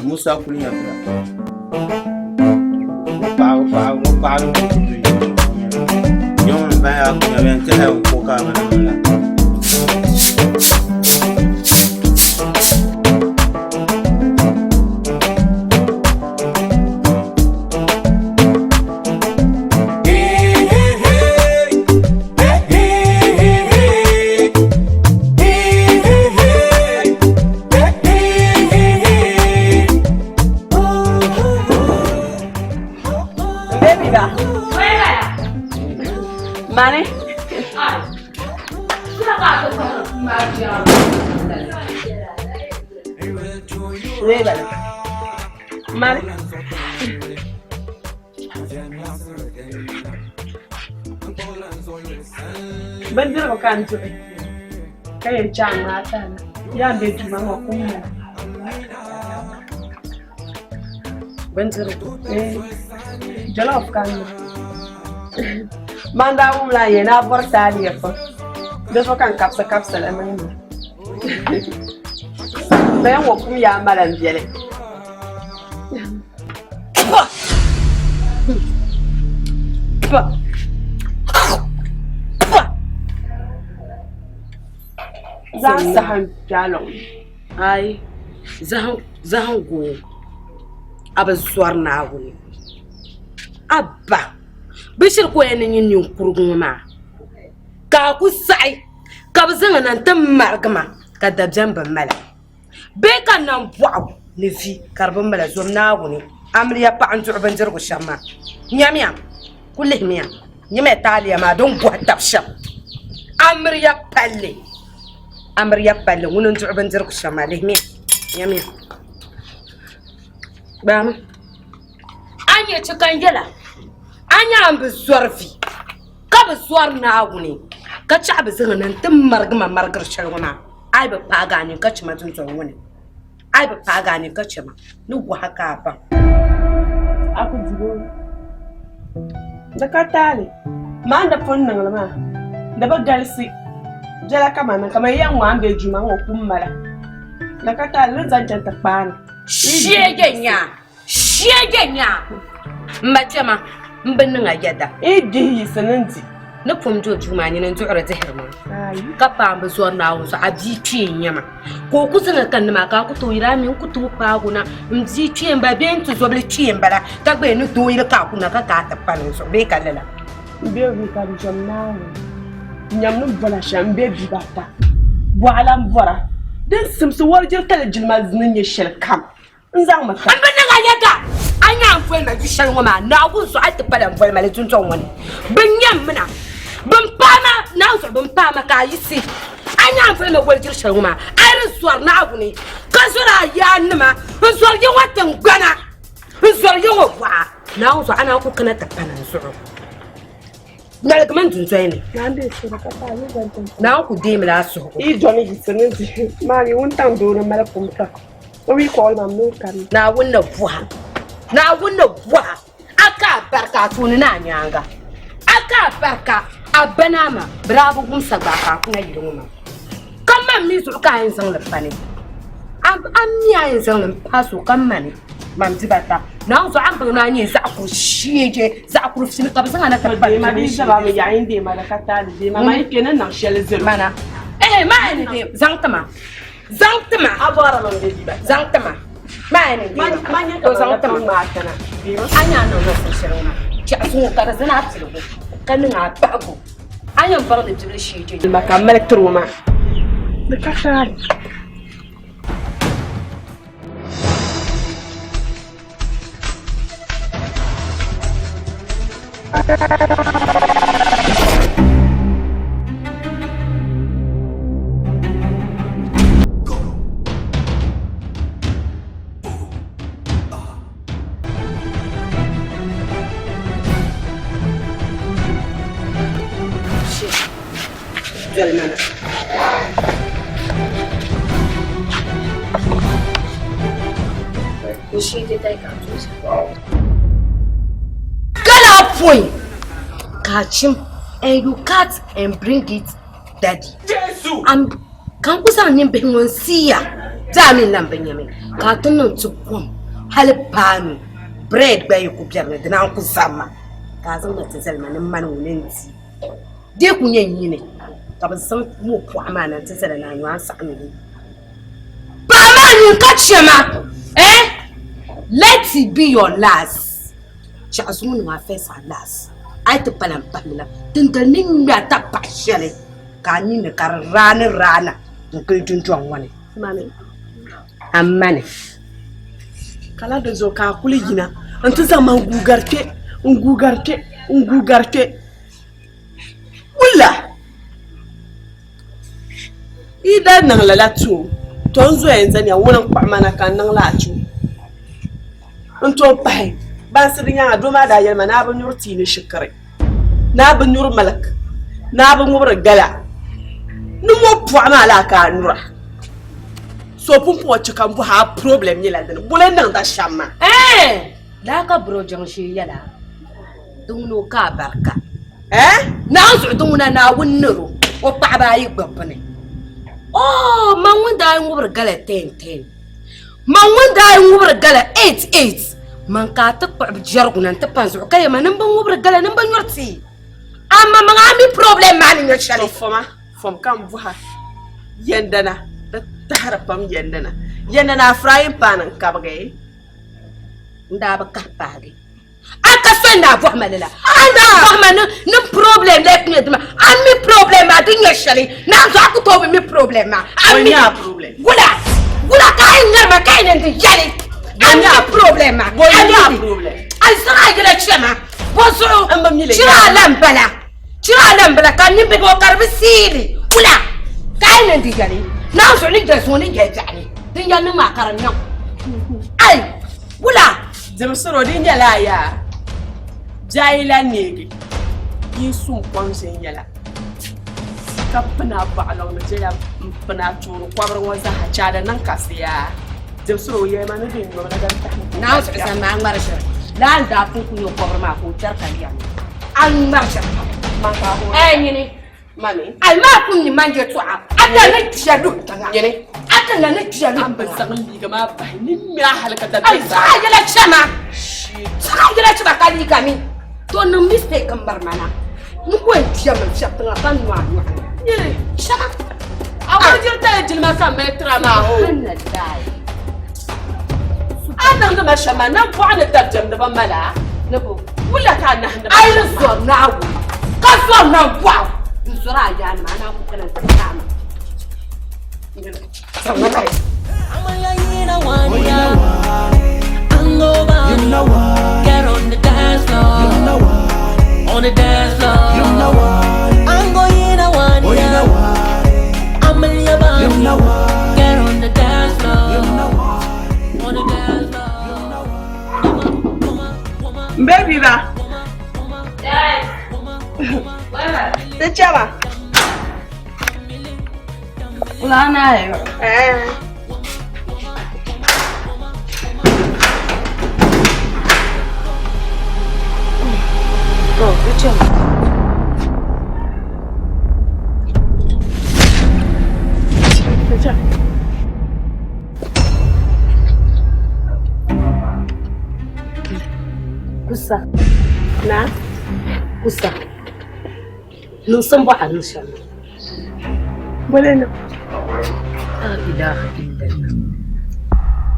Musa kuli nyɛla o paɣa ni o bihi la. Baby ba. Mani. Baby. Mani. Bindirigu ka n duɣi ka yɛn chaŋ maa tana yaa bɛ duma ŋɔ kum ŋɔ Bindirigu jollof ka n niŋ man daa wumla n yɛn a bɔri taaliya pam di zuɣu ka n kabisi kabisi li niŋ maa bɛn ŋɔ kum yaa mali n biɛli Zaŋ saha n-kpe a luɣili. Aai zahim gooi a bi zɔri Naawuni a ba bɛ shiri ka o yɛn ni nyɛ ninkurigu ŋɔ maa ka a ku saɣi ka bɛ zaŋ a na nti marigi ma ka dabiɛm bi mali a. Bee ka nambɔɣu ni vi ka di bi mali zom Naawuni amiliya paɣa n-duɣi bindirigu shɛm maa. Nyamiya, ku lihimiya, nyamiya taaliya maa din gɔhi tab shɛm. Amiliya palli, amiliya palli ŋuni n-duɣi bindirigu shɛm maa, lihimiya, nyamiya. Gbaami. A nya chi ka n yɛla, a nya a ni bi zɔri vi ka bi zɔri Naawuni ka chaɣi bi zaŋ a na nti marigi ma marigiri shɛli ŋɔ maa. A yi bi paagi a nini ka chɛ ma dundɔŋ ŋɔ ni, a yi bi paagi a nini ka chɛ ma, ni wahi ka a baŋ. A ku diri o. Di ka taali, maa ni pun niŋ li maa, di bi galisi biɛla kaman kaman yɛn ŋɔ a ni be duu maa ŋɔ kum mala. Di ka taali, di ni zaŋ chaŋ ti kpaani. Sheege nyaa! Sheege nyaa! M ma kpɛma, m bi niŋ a yɛda. Yi dihi yiɣisi ni n di. Ni pun do duu maa nyini n-duɣiri dihiri maa, ka paai m bi zɔri Naawuni zuɣu, a bia kpee n-nyɛ ma. Ka o ku zaŋ a kanni maa ka a ku tooi yɛli, Amii, n ku tooi paagi o na, m bia kpee m-bala bee n tizɔbili kpee m-bala, ka gba yɛn ni doo yili ka a ku na ka ka a ti pa ni n zuɣu bee ka lala. M be vi ka di zom Naawuni. N nyam ni bɔla shɛm, m be vi baata. Bɔɣila m-bɔra din simsi wɔlijiri tali jilima ni nyɛ shɛlikam. N zaŋmi ka. M bi niŋ a yɛda, a nya a ni voli ma yu shɛli ŋɔ maa, Naawuni zuɣu a yi ti pala n-voli ma li dundɔŋ ŋɔ ni. Bɛ nyam mi na, bɛ ni paai ma, Naawuni zuɣu bɛ ni paai ma ka a yiɣisi. A nya a ni voli ma wolijiri shɛli ŋɔ maa, a yi di zɔri Naawuni ka zɔri a yaannima n-zɔri ya ŋɔ tiŋgbana, n-zɔri ya ŋɔ bɔɣa, Naawuni zuɣu a naan ku kana ti pana n zuɣu. Ŋmaligimi n dundɔya ni. Naawuni ku deemila a suhigu. Yi dɔni yiɣisi ni dihi maa ni wuntaŋ doo ni mali kum pam. O mi kɔɣili maa mi kani. Naawuni ni bɔha, Naawuni ni bɔha a ka a barika a tooni ni a nyaaŋa. A ka a barika a ba ni a ma bɛ daa bi wumsa gba ka a kuna yili ŋɔ maa. Ka man mi zuɣu ka a yɛn zaŋ li pa ni. A mi a yɛn zaŋ li m-paai so ka ma ni. Man dibata. Naawuni zuɣu a ni baŋ ni a nyɛ zaɣ kuri sheeje, zaɣ kuri fini ka bɛ zaŋ a na ti pa Deema di zaba mi yaɣi n deema di ka taali deema ma yi kpe ni niŋ shɛli zalo. Mana. Ehe maa yɛn ni deema zaŋ ti ma. Zaŋ ti ma. A bɔri mi n be diba. Zaŋ ti ma. Maa yɛn ni deema. Ma nyɛ To zaŋ ti ma. maa tana. A nya a niŋ niŋsim shɛli ŋɔ maa. Chɛɣisi ŋɔ ka di zani a piligu ka niŋ a bahigu. A yɛn baŋ ni bibili sheeje. Ma ka m mali tiri o maa. Di ka taali. Doli ma na. Gala point. Catch him and you cut and bring it daddy. Jesu. Am kan ku zaŋ nimbihi ŋɔ n-siya. Daa mi lan bi nyami ka a ti niŋ ti kom hali paanu bread gba yi ku bɛri ni di naan ku zamma ka a zaŋ na ti zali ma ni mani ŋuni n di. Di ku nyɛ nyini ka bi zaŋ mo pɔɣu maa na n-ti zali ni a nyu a ni saɣim li. Paɣa maa nyin ka chɛ ma eh let it be your last. Chɛɣu zuŋɔ niŋ a first and last. A yi ti pala m pahimi la dindali ni ŋme a tapaɣ shɛli ka a ninni ka di raani raana n-gili dundɔŋ ŋɔ ni. Mani. A mani. Ka la di zuɣu ka a kuli yina nti zaŋ ma n-guui gari kpe, n-guui gari kpe, n-guui gari kpe. Wula! Yi daa niŋ lala ti o, tɔ n zoya n-zaniya ŋuni n-kpuɣi ma na ka n niŋ li a chu. N tooi pahi bansi di nyaaŋa doo maa daa yɛli ma ni a bi nyuri tii ni shikiri, ni a bi nyuri milk, ni a bi ŋubiri gala, ni mo pɔɣu maa laa ka a nyura. So pumpɔŋɔ chɛ ka m bɔhi a problem nyɛla dini, boli n-niŋda shɛm maa? Ɛɛn! Daa ka biro jiŋ shee yɛla di ŋuni o ka abarika. Eh? Naa zuɣu di ŋuna Naawuni ni o o paɣaba ayi gbubbu ni. Oh, man ŋun daa ŋubiri gala 10-10. Man ŋun daa ŋubiri gala 8-8. Man ka a ti kpuɣi jɛrigu na n-ti pa n zuɣu ka yɛma ni m bi ŋubiri gala ni m bi nyuri tii. Amma maŋ a mi problem maa ni nyɛ shɛli. To foma, fom ka m bɔha yɛndana, di tahiri pam yɛndana. Yɛndana a frying pan n-kabigi. N daa bi kahi paagi. A ka so n-daa bɔhi ma lala. A ni daa bɔhi ma ni ni problem lee ku nyɛ dima. A mi problem maa di nyɛ shɛli. Naan zuɣu a ku tooi bi mi problem maa. A mi wula wula ka a yi ŋari ma ka yi ni di yɛli. A mi problem maa. A mi problem. A zaŋ a yɛla chɛ ma. Bɔ zuɣu chira a la m-bala. Chira a la m-bala ka nimbihi ŋɔ ka di bi siili. Wula ka a yi ni di yɛli. Naan zuɣu ni jɛli zuŋɔ ni jɛli biɛɣuni. Din yɛn niŋ maa ka di niŋ. Ai wula. Diɛmsiro di nyɛla a yaa bɛ a yi lahi neegi yi sum kom viɛnyɛla ka pini a bɔɣilɔŋ ni viɛla m-pini a tooni kɔbiri ŋɔ zaa chɛ a di niŋ kasi yaa Diɛmsiro o yɛli ma ni din nyɔmi la din tahi n Naa zuɣu zani maa ŋmari ʒiri laa n-daa pun ku nyɛ kɔbiri maa ka o kpɛri ka lɛm a ŋmari ʒiri Man ka a hooi Ɛɛ nyini Mani. Ai maa kun ni manje tɔɣa a ta ni kpiya luhi tiŋa. Nyini. A ti na ni kpiya luhi tiŋa. An bi zaŋ liiga maa bahi ni ŋme a hali ka dabiɛm Ai saɣa yɛla chɛma. Saɣa yɛla chɛma ka liiga mi. To niŋ mistake n bari mana. N ko n kpiya mi fiɛbi tiŋa ka nyo a nyɔɣu ni. Nyini. Chɛma. A wajiri tali jilima ka mali tira maa o. Subhanallah. A niŋdi ma shɛm maa nambɔɣu ni dabiɛm di bi mali a. Ni bo. Wula ka a nahindi A yi ni zɔri Naawuni ka zɔri nambɔɣu n-zɔri a yaanima, a naan ku kana nti paai ma. Baby ba. Ti chɛba. Wula na yo. Eh. To, ti chɛba. Ti chɛba. Kusa. Na? Kusa. Niŋsim bɔha niŋ shɛm. Bole niŋ. La ilaha illallah.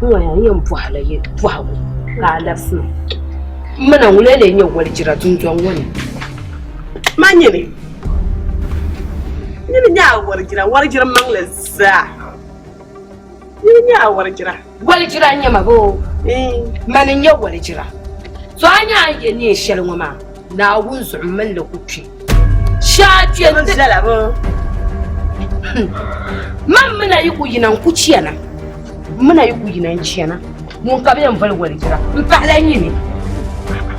N ŋɔ yaa n yɛn bɔhi la yɛ bɔhigu ka a labisi ma. M mina ŋuni lee nyɛ walijira dundɔŋ ŋɔ ni. Ma nyini. Nyini nyɛ a walijira, walijira maŋli zaa. Nyini nyɛ a walijira. Walijira n-nyɛ ma boo? Mani n-nyɛ walijira. To a nya a ni ye neen shɛli ŋɔ maa, Naawuni zuɣu m mini li ku kpi. Shee a kpe nti. Viɛla boo? Man mi na yi ku yina n-ku chana. M mi na yi ku yina n-chana. Ŋun ka bɛ yɛn voli walijira m-pahila nyini.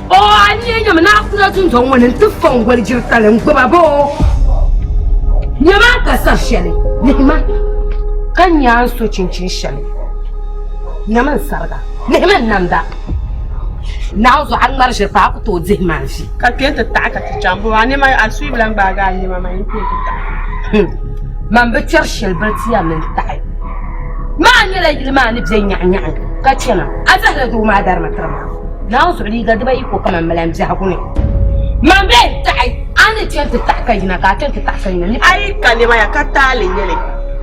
Oo, a ni yɛn nyami ni a kuna dundɔŋ ŋɔ ni nti fɔŋ walijiri tali n-gbuba boo? Nyama a ka sari shɛli, lihima ka nya a ni so chinchin shɛli. Nyami n sariga, lihimi n namda. Naawuni zuɣu a ŋmari ʒiri paa a ku tooi dihi ma n-ʒi. Ka kpe nti taɣi ka ti chaŋ bɔ a nɛma a suyi bi lan gbaagi a nɛma maa n-kpe nti taɣi. Man bi kpɛri shɛli bili ti yɛn ni n taɣi. Maa nyɛla yili maa ni be nyaɣinyaɣi ka chana. A zahila doo maa darimi tiri ma. Naawuni zuɣu liiga dibayi ko kaman milan biɛhigu ni. Man bee n-taɣi a ni chani ti taɣi ka yina ka a chani ti taɣi ka yina ni. A yi ka nɛma ya ka taali n-nyɛ li.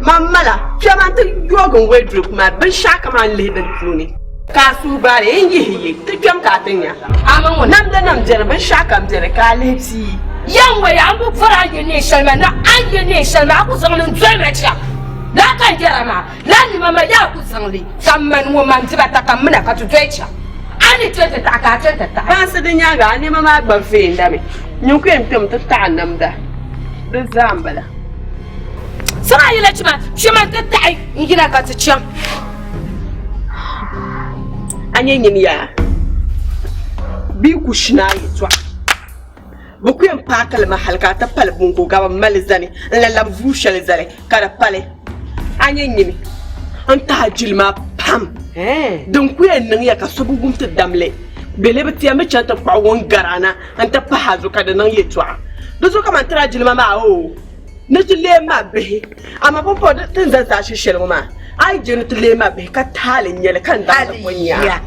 Man mala kpɛma nti yoogi n wɛdurop maa binshɛɣukam a ni lihi din puuni ka a suhu baari n yihi yi ti kpɛm ka a ti nya. Namda nim beni, binshɛɣukam beni ka a lihi pii. Yɛn ŋɔ ya, n bi bɔri a ni ye neen shɛli maa, ni a ni ye neen shɛli maa a ku zaŋ li n-doli ma chaŋ. Laa ka n yɛra maa, laa nima maa yaa ku zaŋ li ka m mani ŋɔ man dibata ka m mina ka ti doli chaŋ. A ni chani ti taɣi ka a chani ti taɣi. Baansi di nyaaŋa a nɛma maa gba veendami. Nyin ku yɛn kpɛmi ti taɣi namda. Di zaa m-bala. Saha yɛla chima, chima n-ti taɣi n-yina ka ti chaŋ. A nyɛ nyini yaa, bɛ yi ku shini a yɛtɔɣa. Bɛ ku yɛn paaki li mi hali ka a ti pali bongo ka bɛ mali zani n-la labi vuu shɛli zali ka di pali. A nyɛ nyini n-tahi jilima pam din ku yɛn niŋ ya ka so bi wum ti damli bɛ lee bi ti yɛn mi chaŋ ti kpuɣi ŋun gari a na nti pahi a zuɣu ka di niŋ yɛltɔɣa. Di zuɣu kaman ti daa jilima maa oo ni ti leei ma bihi amaa pumpɔŋɔ ti ni zani zaashee shɛli ŋɔ maa a yi je ni ti leei ma bihi ka taali n-nyɛ li ka n daŋ ti pun nya a.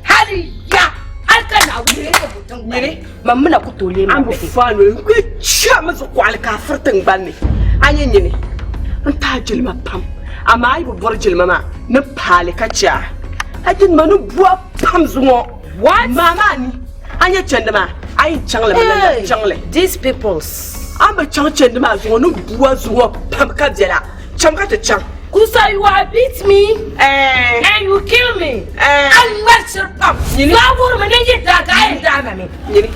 Hali ya! Hali ka Naawuni leei bo tiŋgbani. Mam mi na ku tooi leei ma A bi bihi. fo a noli n-kuli chami zuɣukuɣali ka a firi tiŋgbani ni. A nyɛ nyini n-tahi jilima pam, amaa a yi bi bɔri jilima maa ni paali ka chɛ a. A jilima ni bu a pam zuŋɔ. What? Maa maa ni a nyɛ chandi maa, a yi chaŋ li mi la Hey! chaŋ li. These peoples. A ni bi chaŋ chandi maa zuŋɔ ni bu a zuŋɔ pam ka biɛla. Cham ka ti chaŋ. Kusa, you are beat me Eh. and you kill me. Eh. A ŋmari shiri pam. Nyini. Maa wuhiri mi ni yi daa ka a yɛn daa ma mi. Nyini.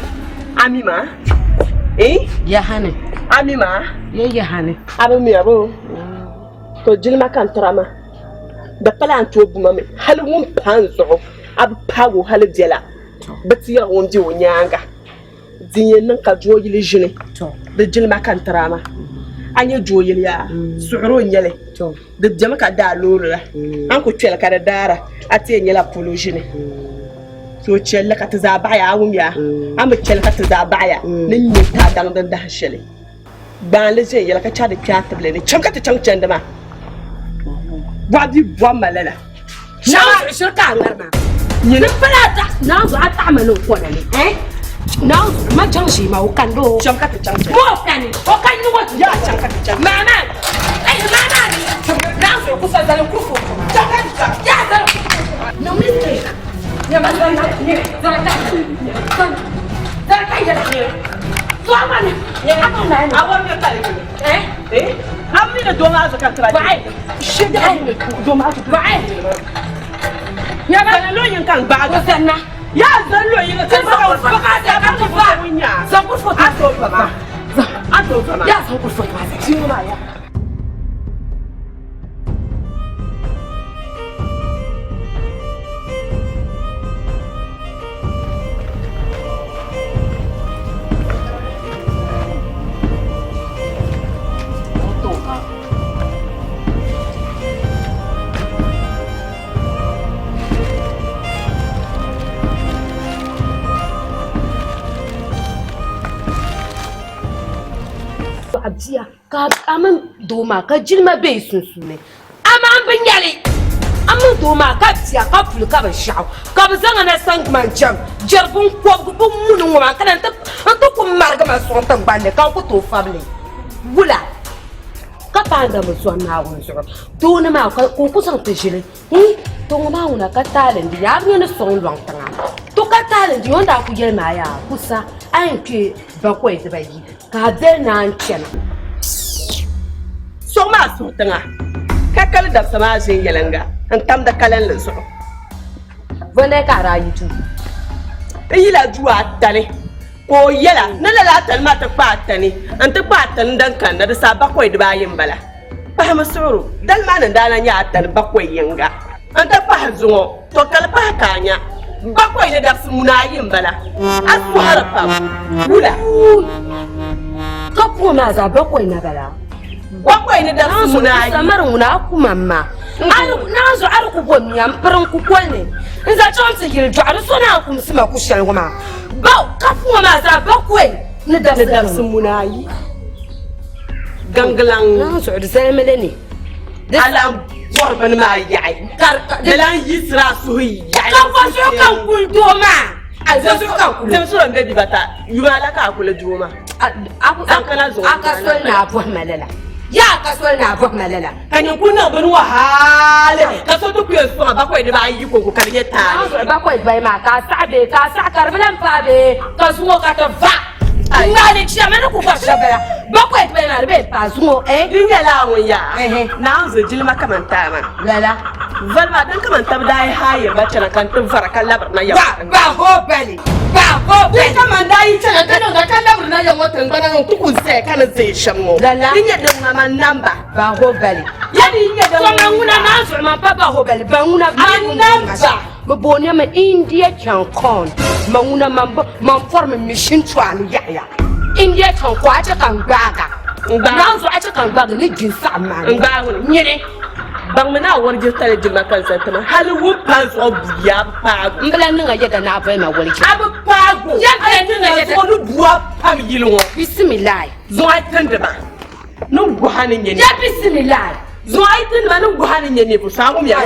A mi maa? Eh? Yahani. A mi maa? Ye yahani. A bi mi a bo? To jilima ka n tira maa. Di pala a ni tooi bu ma mi. Hali ŋun pa n zuɣu, a bi paagi o hali biɛla. Bɛ ti yɛri ŋun be o nyaaŋa. Din yɛn niŋ ka dooyili ʒini di jilima ka n tiri a maa. A nya dooyili yaa, suɣuri o n-nyɛ li. Di bemi ka daa loori la. A ni ku kpɛli ka di daara, a ti yɛn nyɛla polo ʒini. So chɛli li ka ti zaa baɣiya, a wumya? A mi chɛli ka ti zaa baɣiya ni ŋme n-ti a daŋ din dahin shɛli. Gbaanli viɛnyɛla ka chɛ di kpe a tibili ni. Cham ka ti chaŋ chandi maa. Bɔɣu bi bɔbi ma lala. Naanzuɣu shiri ka a ŋari maa. Nyini pala a taɣi naanzuɣu a taɣi ma ni n kɔna ni. Eh? Naanzuɣu ma chaŋ ʒii maa o kandi o. Cham ka ti chaŋ chandi. Ma o kani o kani ni o ti. Yaa chaŋ ka ti chaŋ. Maa maa eh maa maa ni. Naanzuɣu kusa zali kurifootu maa. Chaŋ ka ti chaŋ. Yaa zali kurifootu maa. Niŋ mistake. Nyama zali nyini zali taɣi zali zali taɣi yɛla. A bia ka a mini doo maa ka jilima be yi sunsuuni amaa m bi nya li a mini doo maa ka bia ka puli ka binshɛɣu ka bɛ zaŋ a na saŋgima n-chaŋ jɛri biŋkɔbigu bɛ muni ŋɔ maa kana nti ku marigi ma sɔŋ tiŋgbani ni ka n ku tooi fabili wula ka paai n-damdi zɔri Naawuni zuɣu doo ni maa ka o ku zaŋ ti ʒili Hi, to ŋɔ maa ŋuna ka taali n-di ya, a bi nya ni sɔŋ lɔŋ tiŋa. To ka taali n-di ya, o ni daa ku yɛli ma yaa, kusa a yɛn kpe bakɔi dibayi ka a dali naan chana. Sɔŋ maa suhu tiŋa, ka kali dabisa maa viɛnyɛliŋga n-tam di kalinli zuɣu. Vɔndali ka a daa yi duu? N yila duu atani ka o yɛla ni lala atani maa ti kpa atani nti kpa atani din kanna di saha bakɔi dibaayi m-bala. Pahimi suɣiro, dali maa ni daa na nyɛ atani bakɔi yiŋga nti pahi zuŋɔ, tɔ kali pahi ka a nya bakɔi ni dabisi muna ayi m-bala. A sɔhiri pam, wula? Ka puhi maa zaa bakɔi na bala. Bakɔi ni dabisi muna ayi. Samari ŋuna a ku mam maa. Naanzu a di ku bo mia m-piri n kukoli ni n-zaŋ chaŋ ti yili dɔɣi di so ni a kumsi ma ku shɛli ŋɔ maa. Ka puhi maa zaa bakɔi ni dabisi muna ayi. Gangilaŋ. Naanzuɣu di zalimi li ni. Alam bɔri bini maa yaɣi. Di lan yiɣisiri a suhu yaɣi. Ka bɔzuɣu ka n kuli doo maa? A bɔzuɣu ka n kuli. Tim solo m-be bibata yuma la ka a kuli doo maa. A kana zuɣu. A ka soli ni a bɔhi ma lala. Yaa a ka soli ni a bɔhi ma lala. Ka nyin kuli niŋ bini ŋɔ hali ka so ti ku yɛn sɔŋ a bakɔi dibaayi kɔŋko ka di nyɛ taali. Bakɔi dibayi maa ka a saɣi bee ka a saɣi ka di bi lan paai bee ka zuŋɔ ka ti va. Ŋmaali chɛmi ni ku bɔri shɛba bala. Bakɔi dibayi maa di bee paai zuŋɔ eh. Di nyɛla a ŋun yaa Naawuni zo jilima kaman taa maa. Lala. Vali maa din kaman tab daa yi haayiri ba chana ka n ti vara ka labiri na ya ŋɔ. Ba ho bali. Ba ho bali. Di kaman daa yi chana ka niŋda ka labiri na ya ŋɔ tiŋgbana ŋɔ ti ku zaya ka ni zaya shɛm ŋɔ. Lala. Di nyɛ din ŋma namba. Ba ho bali. Ya di nyɛ din ŋma. Tɔ ŋuna maa zuɣu man pa ba ho bali. Ba ŋuna A namba. Bɛ booni mi India Chancon. Ma ŋuna man pɔri mi mission tɔɣili yaɣiya. India Chancon a chɛ ka n gbaaga. Naan zuɣu a chɛ ka n gbaaga ni jin saɣim maa ni. N gbaagi ni. Nyini. Baŋmi ni a warigiri tali jilima ka n zani ti ma hali wumpaŋ zuɣu bua bi paagu. M bi lan niŋ a yɛda ni a boli ma waligiri. A bi paagu. Ya bi lan niŋ a yɛda. Zuɣu ni bua pam yili ŋɔ. Bisimilahi. Zuɣu a tindi ma ni guha ni nyɛ ni. Ya bisimilahi. Zuɣu a yi tindi ma ni guha ni nyɛ ni bu saa ŋum ya.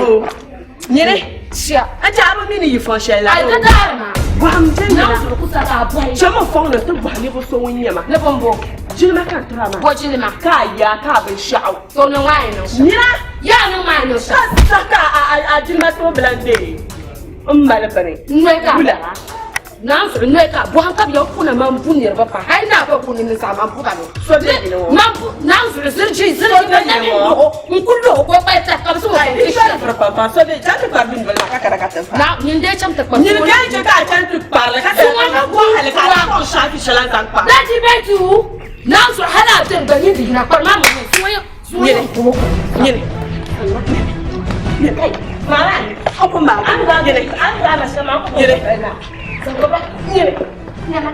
Nyini. Shia. A chɛ a bi mi ni yi fɔŋ shɛli la. A ti daari ma. Bɔhim je nyina. Naawuni zuɣu ku sa ka a bɔhi. Chɛ mi fɔŋ ni ti bɔhi ninvuɣ so ŋun nyɛ ma. Ni bɔmbɔ. Jilima ka n tiri a maa. Bɔ jilima. Ka a yaa ka a binshɛɣu. To niŋ maa yi niŋ shɛm. Nyina. Yaa niŋ maa yi niŋ shɛm. Ka sa ka a jilima tibu bi lan deei m mali bini. Noli ka a Wula. bala. Naawuni zuɣu noli ka bɔhim ka bɛ yɛn kuna man bu niriba pam. Hali naa gba bu ni ninsal man bu ba mi. So be yili ŋɔ. Man bu Naawuni zuɣu ziliji ziliji So be man yili ŋɔ. luɣu n ku luɣu ka o kpali tari ka bɛ zaŋ o Ai, ti di shɛli firi pam pam. So be chaŋ ti kpari dundoli maa ka kana ka ti fa. Na nyin dee chaŋ ti kpari Nyini dee chɛ ka a chaŋ ti kparili ka ti Zuŋɔ bɔ hali ka a ti kɔŋ shaafi shɛli n zaŋ kpa. Daji bɛ ti wu Naawuni zuɣu hali a beni gba nyin di yina kpari maa mɔŋ zuŋɔ yɛ zuŋɔ yɛ n Nyini. Nyini. Mama, o ku maa. Nyini. Nyini. Nyini.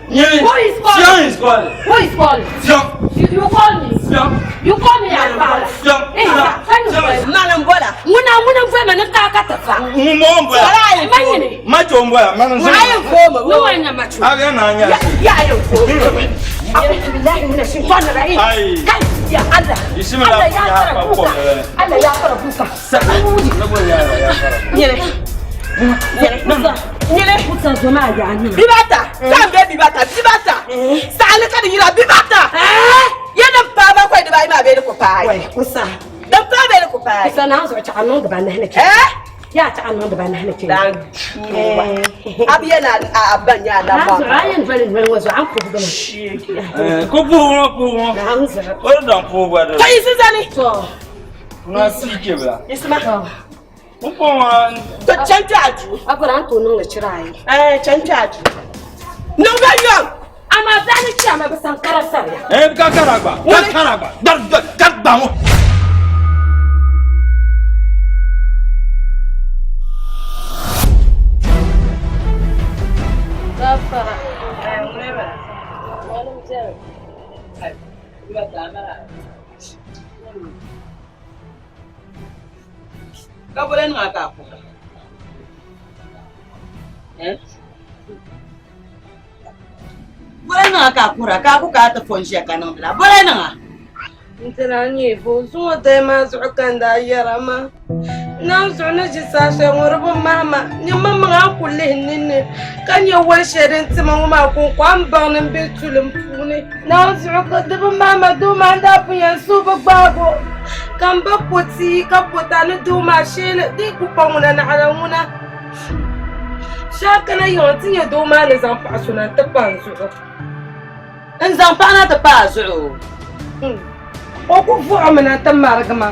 Who is calling? Who is calling? You call me. You call me a paɣa. Mani n bɔla. Ŋuna ŋuna n voima ni kaa ka ti fa. Ŋun mo n bɔla. Ma nyini. Macho n bɔla. Mani n A yɛn fooma. Ni wa nya macho. A bɛ na nya. Ya a yɛn fooma. A'udhu billahi minash shaitani rajim. Ai. Kai ya Allah. Bismillah. Allah ya fara kuka. Allah ya fara kuka. Ne bɔ ya ya fara. Nyɛlɛ. Nyɛlɛ. Nyɛlɛ. Kuta zoma ya ni. Bibata. Kan bɛ bibata. Bibata. Saɣali ka di yira bibata. Ya din paaba kɔi dibaayi maa bee di ku paai. Wai kusa. Din paa bee di ku paai. Kusa na zo cha anong da ba na hene ke. Eh? Ya cha anong da ba na hene ke. Dan shuwa. A bi yana a ban ya na Na ba. zo ayan bari bari wazo an ku gama. Ko puhu ŋɔ puhu ŋɔ. Na zo. O de dan puhu gba de. To yi sizani. To. Ŋa si ke bila. Yisima. N pɔn wa. To chan kpe a duu. Akora an to nong chira ai. Eh, chan kpe a duu. Niŋ bɛ yɔm. Amma zani cha ma bisan karasar ya. Eh ka kara gba. Ka kara gba. Dar dar gba ŋɔ. Gafara. Ka bɔla niŋ a ka a kuhira. Bɔla niŋ a ka a kuhira ka a ku ka a ti fo n-ʒiya ka niŋdi la. Bɔla niŋ a. N tira nyɛ bo zuŋɔ daya maa zuɣu ka n daa yɛra maa. Naan zuɣu ni ʒi saha shɛli ŋɔ di bi mahima nyɛ maŋmaŋ a ku lihi ninni ka nyɛ wali shɛli din tima ŋɔ maa konko a ni baŋ ni n be tulim puuni. Naan zuɣu ka di bi mahima doo maa n daa pun yɛn suhu bi gbaagi o ka n ba po tia ka pota ni doo maa sheeli di ku pa ŋuna naɣila ŋuna. Shɛhi kana yiŋa ti nyɛ doo maa ni zaŋ paɣa so na n-ti pa n zuɣu. N zaŋ paɣa na ti pa a zuɣu. O ku vuɣimi na ti marigi ma.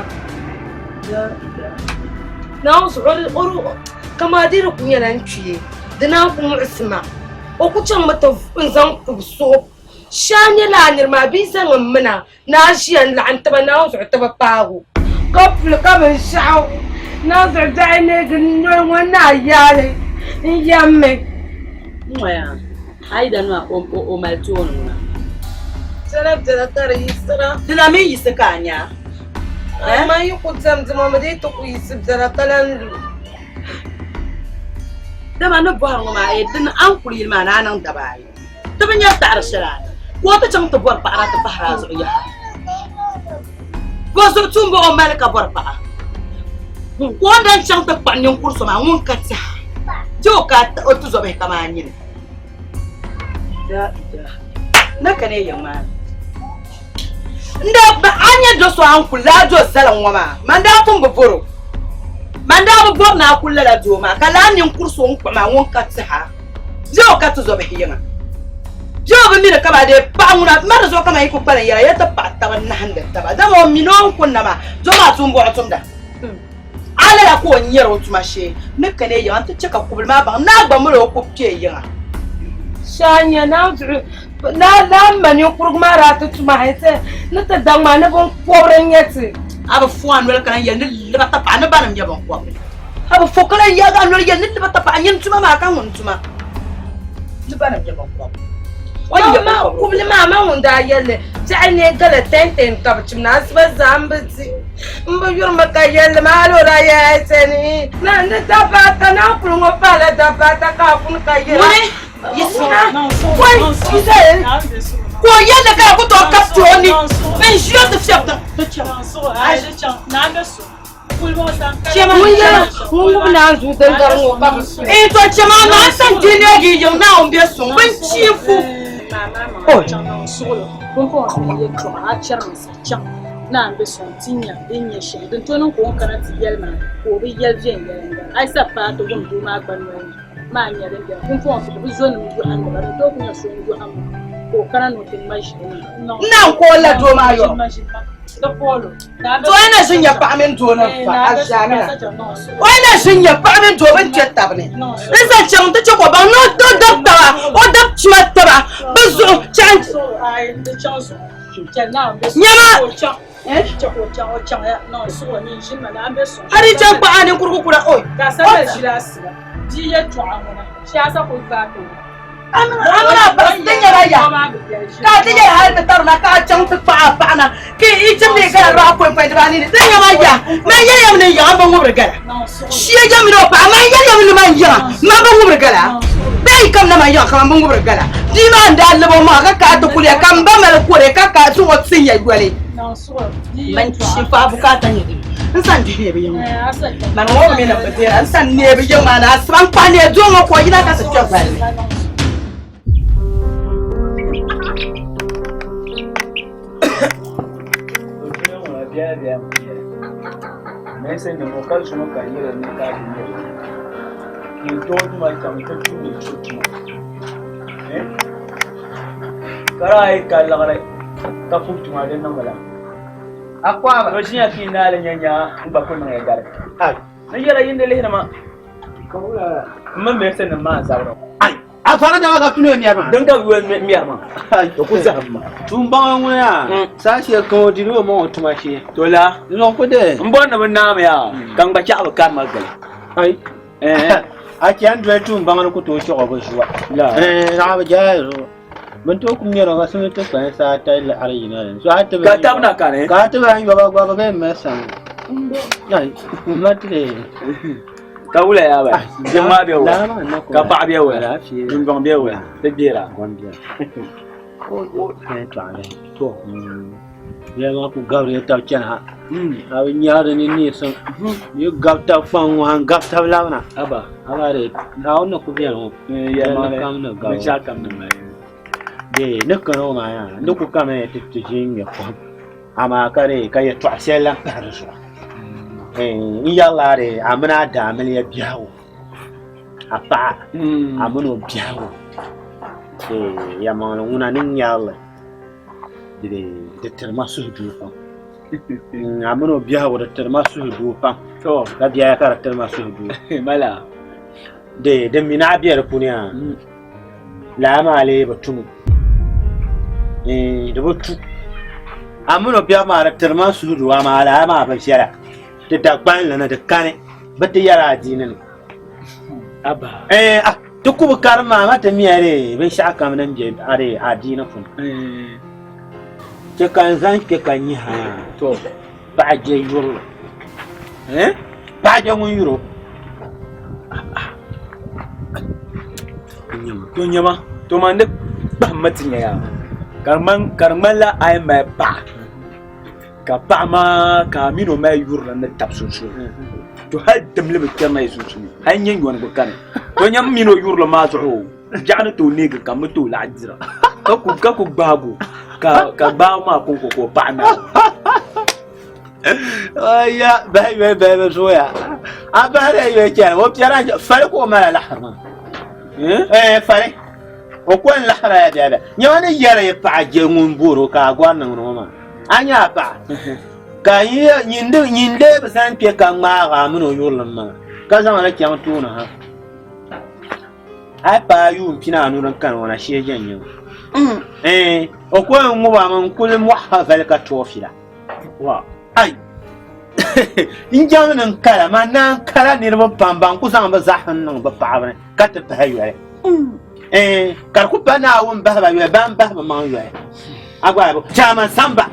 Naawuni zuɣu o kamaa di di ku nyɛla n kpee di naan ku muɣisi ma o ku chaŋmi ti n zaŋ kubi so shɛhi nyɛ laa niri maa bee zaŋ n mina ni a ʒiya n laɣim tiba Naawuni zuɣu ti bi paagi o ka puli ka binshaɣu Naawuni zuɣu dahi neegi noli ŋɔ ni a yaali n yɛmmi. N-ŋɔya a yi dani maa o mali tooni ŋuna. Biɛla biɛla ka di yiɣisira. Dina mi yiɣisi ka a nya. Amaa yi ku diɛmdi ŋɔ mi dii ti ku yiɣisi biɛla ka lan lu. Dama ni bɔhiri ŋɔ maa, dini a ni kuli yili maa ni a niŋ daba ayi. Ti bi nyari taɣiri shɛli a ni. Ka o ti chaŋ ti bɔri paɣa na ti pahiri a zuɣu yaha. Bɔ zuɣu tuumba o mali ka bɔri paɣa. Ka o ni dan chaŋ ti kpuɣi ninkuri so maa ŋun ka tɛha. Je o ka o tizɔbihi kaman nyini. Na ka ne yiŋ maa ni. N daa ba a nyɛ do so a ni kuli laa do zali ŋɔ maa, man daa pun bi bɔr o. Man daa bi bɔri ni a kuli lala doo maa, ka laa ninkuri so n-kpuɣi maa ŋun ka tɛha. Je o ka tizɔbihi yiŋa. Je o bi mi ni kaman dee paɣa ŋuna, ma di zuɣu kaman yi ku kpalim yɛla ya ti paɣi taba nahindi taba, dama o mi ni o ni kuni na maa, doo maa tuumbuɣu tumda. A lala ka o nyɛri o tuma shee ni ka ne yiŋa nti chɛ ka kubili maa baŋ ni a gba mali o kub kpee yiŋa. Shɛhi nyɛ naa zuɣu naa ma ninkurigu maa daa ti tuma hali ni ti daŋ maa ni binkɔbiri n-nyɛ ti. A bi fo a noli ka lan yɛli ni liba tapaɣa ni banim nyɛ binkɔbiri. A bi fo ka lan yaagi a noli yɛli ni liba tapaɣa nyini tuma maa ka ŋun tuma ni banim nyɛ binkɔbiri. Kubili maa ma ŋun daa yɛli biɛɣu ne gala 10-10 ka bi chim na asiba zaa n bi di n bi yurimi ka yɛlli maa hali o daa yɛli sani na ni dabba ata naa kuli ŋɔ paala dabba ata ka a kuni ka yɛla. Ŋuni ka o yɛlli ka ku tooi kabiti o ni n ʒi o ti fiɛbi tiŋ. Ŋun gbubi naanzuu din gari ŋɔ ka bi su. Eh, to chema ma san di ne gi yiŋ na un be suŋ bin chifu. Oi. Na n be suŋ ti nya din nyɛ shɛli din to niŋ ka o ni kana ti yɛli maa ka o bi yɛli viɛnyɛliŋga a yi sa paai ti wum doo maa gba noli ni maa nya din beni pumpɔŋɔ bi zonim yɔhindi ba din tooi ku nyɛ so n yɔhim ka o kana ni o ti ŋma ʒili maa. N naan ka o la doo maa yɔ. To o na ʒi nya paɣa mini doo ni fa a ʒiɛmina. O na ʒi nya paɣa mini doo bini kpɛ tabi ni. N zaŋ chaŋ n ti chɛ ka o baŋ ni o dab taba, o dab chima taba bɛ zuɣu chaŋ. Nyama! A di chaŋ kpaɣa a ninkurigu kura oi. A mini a paɣa ti nyɛla ya ka a ti yɛli hali ti tarina ka a chaŋ ti kpaɣi a paɣa na ka yi chimdi gala lɔɣu pɔi pɔi dibaanii ni ti nyɛma ya man yɛli ya mi ni n yiŋa n bi ŋubiri gala shia ya mini o paɣa man yɛli ya mi ni man yiŋa man bi ŋubiri gala bee yi kam na man yiŋa ka man bi ŋubiri gala bia maa n daa lab o maŋa ka ka a ti kuliya ka m ba mali kore ka ka zaŋ o tin ya yoli man shinfaa bukaata nyɛ dini n san dihi ne bi yiŋ man ŋɔ mi ni bi dira n san ne bi yiŋ maa na asiba n kpahi ne doo ŋɔ ka o yina ka ti kpɛ valli. Kara yi ka liɣiri ka puhi tuma di niŋmi la. Akwaaba. To ʒiya ka yi naali nya nya n gba ku niŋ ya gari. Ni yɛla yin di lihiri ma. M mini Mercy nim maa n-zabiri. Ai, a fara dama ka tuni mɛri maa. Din ka bi yoli mɛri maa. O ku zahim ma. Tuumbaŋa ŋuni yaa, saha shɛli kam o diri o maŋ o tuma shee. To la. N zaŋ ku dee. M bɔri ni bɛ naami yaa, ka n gba chaɣi bɛ karima gili. Ai. A chani doli tuumbaŋa ni ku tooi chɛɣ o bi zuwa. Naɣ bi jɛla zuɣu. Bɛ ni tooi ku mɛri o ka so ni ti kpalim saha ata liɣiri yina di ni. So a ti bi Ka tab na kani. Ka a ti bi yɔba gba bɛ bɛn mali sani. Ai, ma ti dee. Ka wula yaa ba? Jiŋ maa be wula? Laa maa n-na ku Ka paɣa be wula? Alaafee. Dundɔŋ be wula? Ti gbeera. Gom beni. To, biɛla maa ku gabirila tabi chani ha. A bi nya di ni neesim. Yi gabi tabi kpaŋ ŋɔ ha n-gabi tabi labina. Aba. Aba dee, Naawuni ni ku beni ŋɔ. Yɛlimaŋli, Kam ni gabi. binshɛɣu kam ni mali. Dee, ni kani ŋɔ maa yaa, ni ku kami ti ti ʒi n-ŋme pɔhim. Amaa ka dee, ka yɛtɔɣ shɛli lan pahi di zuɣu. N yɛrila a dee, a mini a daamiliya biɛhigu. A paɣa a mini o biɛhigu yɛlimaŋli ŋuna ni nyari li di tiri ma suhudoo pam. A mini o biɛhigu di tiri ma suhudoo pam ka biɛla ka di tiri ma suhudoo. Din mi ni a be di puuni yaa lala maa lee bi tumi di bi tu. A mini o biɛhigu maa di tiri ma suhudoo amaa lala maa bi viɛla. Ti Dagbanli ni di kani bɛ ti yɛri adiini ni. Abba. Eh, ah, ti ku bi karim maa ma ti miya di binshɛɣu kam din be a adiini puuni. Eh. Chɛ ka n zaŋ kpe ka nyiha yaa. To. Paɣa je yurili. Eh? Paɣa je ŋun yuri o. To nyama, to man ni kpahimmi ti nya yaa. Ka di ŋmanila a yi mali paɣa. Ka paɣa maa ka a mini o mali yurilim ni tab sunsuuni, to hal dimli bi kpɛrina yi sunsuuni, hal nyɛ nyɔnigu kani. To nyam m mini o yurilim maa zuɣu, biɛɣu ni tooi neegi ka m mi tooi laɣi dira, ka ku gbaag o, ka gbaabu maa kɔŋko ka o paɣi naai. Aya, bahi yoli bahi bi zooya. A bahiri ya yoli chani, o piɛri fali ka o mali laɣiri maa. Eh, fali. O ko n laɣira ya biɛla. Nyama ni yɛri yi paɣa je ŋun boori o ka a gɔri niŋdi ŋɔ maa. A nya a paɣa ka nyin lee bi zani kpe ka ŋmaag a min o yurilim maa, ka zaŋ li chaŋ tooni ha. A yi paai yuun pina anu din kani ŋɔ na shee je n-nyɛ ŋɔ. Ɛɛn, o ko yɛn ŋub a mi n-kuli mɔɣi ha vali ka ti o fila. Ai! N jɛmdi n kala, man naa n kala niriba pam ban ku zaŋ bɛ zaɣisi n-niŋ bɛ paɣiba ni ka ti pahi yoli. Ɛɛn, ka di ku pa Naawuni bahi ba yoli, ban bahi bɛ maŋ yoli. A gba bi chairman Samba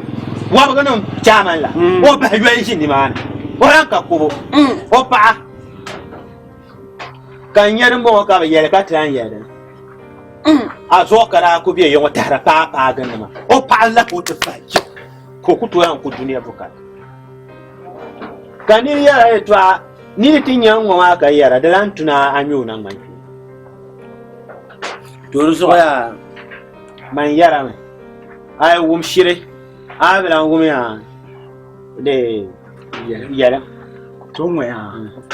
wɔbigu nim chairman la o bahi yoli ʒi nimaani o lan ka kubu o paɣa ka n nyɛ dimbɔŋɔ ka bi yɛli ka ti lan yɛli dini a zuɣu ka daa ku bɛ yiŋɔ tahira paai paai gindi ma o paɣa la ka o ti fahi chɛ ka o ku tooi lan ku dunia bukata ka niri yɛra yɛtɔɣa niri ti nya n ŋɔ maa ka yɛra di lan tuna a ŋme o naŋgban kpeeni to di zuɣu yaa Man yɛrimi, a yi wum shiri, a bi lan wum yaa di yɛlim. To ŋɔ yaa,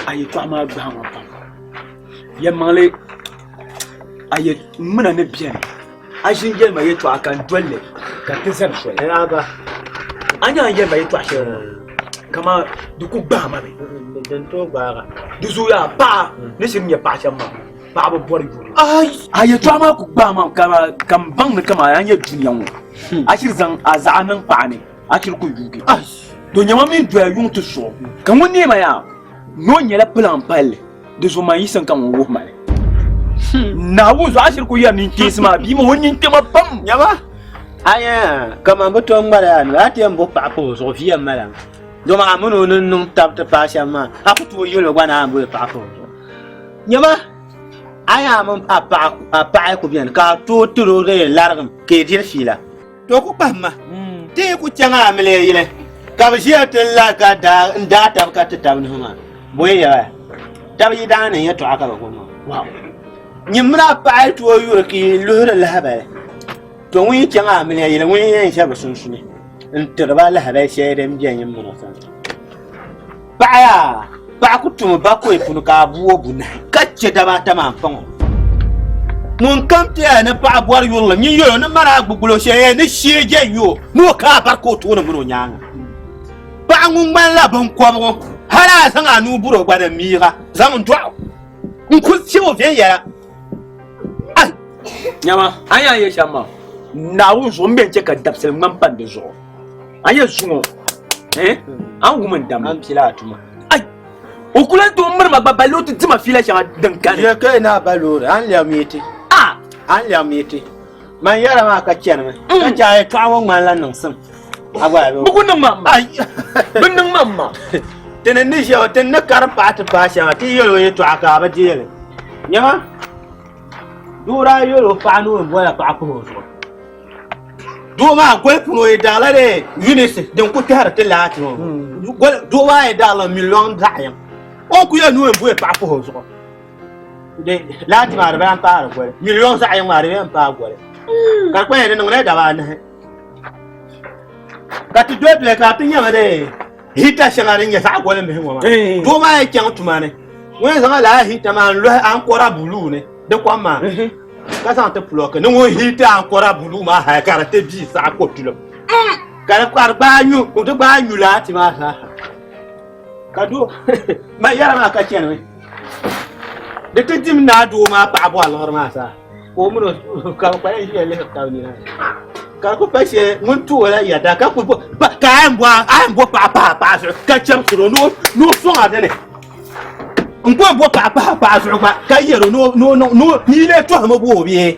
a yɛtɔɣa maa gbahi ma pam. Yɛlimaŋli a yɛ ŋmina ni beni, a ʒini yɛli ma yɛtɔɣa ka n doli li ka ti zani soli. A nya a ni yɛli ma yɛtɔɣa shɛli ŋɔ kaman di ku gbahi ma mi. Din tooi gbaag a. Di zooya paɣa ni shiri nyɛ paɣa shɛm maa. Paɣaba bɔri yuri. A yɛtɔɣa maa ku gbaai ma ka n baŋ ni kaman a nyɛ dunia ŋɔ a shiri zaŋ a zaɣa niŋ paɣa ni a shiri ku yuugi. To nyama mini doya yuŋ ti suɣi ka ŋun neei ma yaa ni o nyɛla pilaŋ palli di zuɣu man yiɣisi n ka ŋun wuhi ma li. Naawuni zuɣu a shiri ku yɛri ninkeesi maa bia maa o nyin kpɛma pam. Nyama a nya kaman bɛ tom ŋmari a ni a ti yɛn bo paɣa pahi o zuɣu vi yɛn mali a mi domi a mini o ni niŋ tab ti paai shɛm maa a ku tooi yɛl o gba ni a yɛn boli paɣa pahi o zuɣu. Nyama a nya a mini a paɣa yi ku beni ka a tooi tir o di larigim ka yi diri fiila. To ku kpahim ma, ti yi ku chaŋ a amiliya yili, ka bɛ ʒiya ti la ka n daai tab ka ti tab nuhi maa, bɔ yɛla? Tab yi daa niŋ yɛtɔɣa ka bɛ gbubi ma. Nyin mini a paɣa yi tooi yuri ka yi luhiri lahabali, to ŋun yi chaŋ a amiliya yili, ŋun yɛn ʒe bɛ sunsuuni n-tiri ba lahabali shɛli din be nyin mini o sani. Paɣa yaa, paɣa ku tumi bakɔi puuni ka a bu o bunahi ka chɛ daba ata maa m-paŋ o. Ŋun kam ti ya ni paɣa bɔri yurilim, nyin yɛl o ni mali a gbugbul o shɛli ya ni shee je n-nya o ni o ka a bari ka o tooni mini o nyaaŋa. Paɣa ŋun ŋmanila biŋkɔbigu, hal a zaŋ a nuu buri o gba di miiga, zaŋ n-dɔɣ o n-kul chɛ o viɛnyɛla. Ai! Nyama, a ni yɛn yɛli shɛm maa, Naawuni zuɣu m-beni chɛ ka dabisili ŋmani pani di zuɣu. A nyɛ zuŋɔ eh an wum n damli. An pila a tuma. Ai o ku lahi tooi miri ma gba balli o ti dima fiila shɛŋa din kani. Ye ka na ba loori an lɛbi mi ti. A an lɛbi mi ti. Man yɛra maa ka chɛnimi ka chɛ a yɛtɔɣa ŋɔ ŋmanila niŋsim. A gba Bɛ ku niŋ ma m ma. Bɛ niŋ ma m ma. Ti ni ni ʒe ti ni karim paɣa ti paai shɛŋa ti yɛl o yɛtɔɣa ka a bi deei li. Nyama doo daa yɛl o paɣa ni o yɛn bola paɣa pahi o zuɣu. Doo maa goli puuni o yi daɣila di units din ku kpɛhiri ti laati ŋɔ. Doo maa yi daɣila miliɔn zaɣ yini. O ni ku yɛli ni o yɛn boya paɣa pahi o zuɣu. Laati maa di bi lahi paari goli. Miliɔn zaɣ yini maa di bi yɛn paai goli. Ka di kpa yɛn di niŋdila daba anahi. Ka ti doli doli ka ti nyami di hita shɛŋa din nyɛ zaɣ goli mihi ŋɔ maa. Doo maa yi chaŋ tuma ni ŋun yɛn zaŋla lala hita maa n-lɔhi ankɔra buluu ni di kom maa. Ka zaŋ ti pulɔki ni ŋun hiiti ankɔra buluu maa hali ka di ti bii saɣi ko tulim ka di ka di gbaai nyu di gbaai nyu laati maa zaa ka doo ma yɛra maa ka chɛnimi di ti dim naa doo maa paɣa bɔri liɣiri maa zaa ka o mini o ka bi kpala ʒiya lihiri tabi nina ka di ku pa shɛli ŋun ti o la yɛda ka ku ka a yɛn bɔ a yɛn bɔ paɣa pahi a paɣa zuɣu ka chɛbisiri o ni o sɔŋ a dini N ku bo paɣa pahi paɣa zuɣu gba ka yɛl o ni yi lee tɔhimi bo o bee?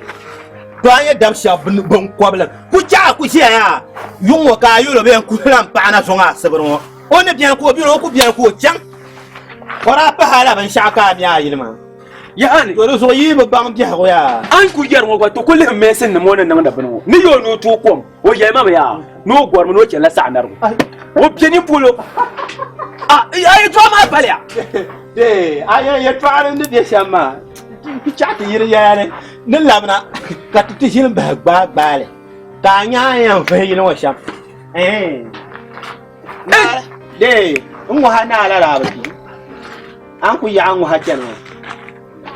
To a nyɛ dab shɛb bɛn kɔbilim ku chɛ a ku ʒiya yaa yuŋ ŋɔ ka a yɛl o bee n-kuhi lan paɣ na zuŋɔ asibiri ŋɔ. O ni beni ka o beni, o ku beni ka o chaŋ. O daa pahi a la binshɛɣu ka a mi a yili maa. Yaha ni. To di zuɣu yi bi baŋ biɛhigu yaa. A ni ku yɛri ŋɔ gba, to ku lihim mɛɛsin nim ŋɔ ni niŋdi bini ŋɔ ni yɛ o ni o tooi kom. O yɛli ma mi yaa ni o gɔrimi ni o chɛnila saɣinarigu. O bɛ ni polo. A a yɛtɔɣa maa paliya. Dee, a yɛn yɛtɔɣa ni ni bɛ shɛm maa, ti chaɣ ti yili yɛya ni ni labina ka ti ti ʒini bahi gbaai gbaali ka a nya a ni yɛn vuhi yili ŋɔ shɛm. Ɛɛn. Dee, n ŋɔha naa la daa bi kpi. A ni ku yaɣi ŋɔha chani ŋɔ,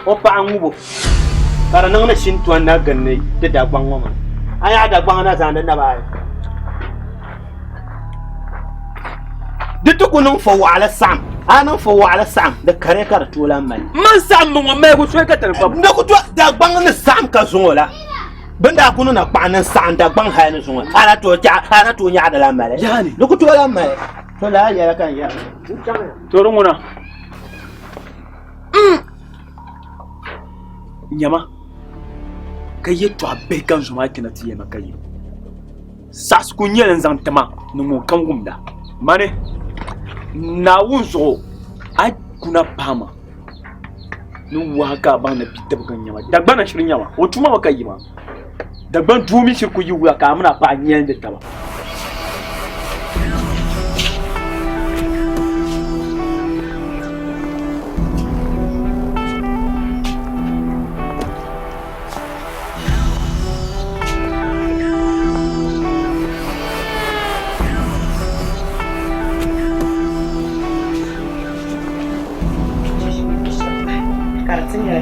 o paɣa ŋubo ka di niŋdi shintɔni na gindi ti Dagbaŋ ŋɔ maa. A yaɣi Dagbaŋ na zaŋdi naba ayi. Di ti ku niŋ fɔwaɣila saɣim. A niŋ fɔwaɣila saɣim, di kariya ka di tooi lahi mali. Man saɣim mi ŋɔ maligu soli ka tani kpabu. Di ku tooi Dagbaŋ ni saɣim ka zuŋɔ la. Bɛ ni daa ku niŋ na kpaɣi ni n-saɣim Dagbaŋ hali ni zuŋɔ, a na tooi chaɣi, a na tooi nyaɣi di lahi mali. Di ku tooi lahi mali. To lala yɛla ka n yɛri. N chaŋya. To di ŋuna. Nyama ka yɛtɔɣa bihi ka n zo maa kpɛna ti yɛli ma ka yɛli saɣisigu n-nyɛ li n-zaŋ ti ma ni ŋunkam wumda mani Naawuni zuɣu a yi kuna pahi ma ni wahi ka a baŋ ni bidibga n-nyɛ ma Dagbana shiri n-nyɛ ma o tuma mi ka yi maa Dagban doo mi shiri ku yi wula ka a mini a paɣa nyɛlindi taba.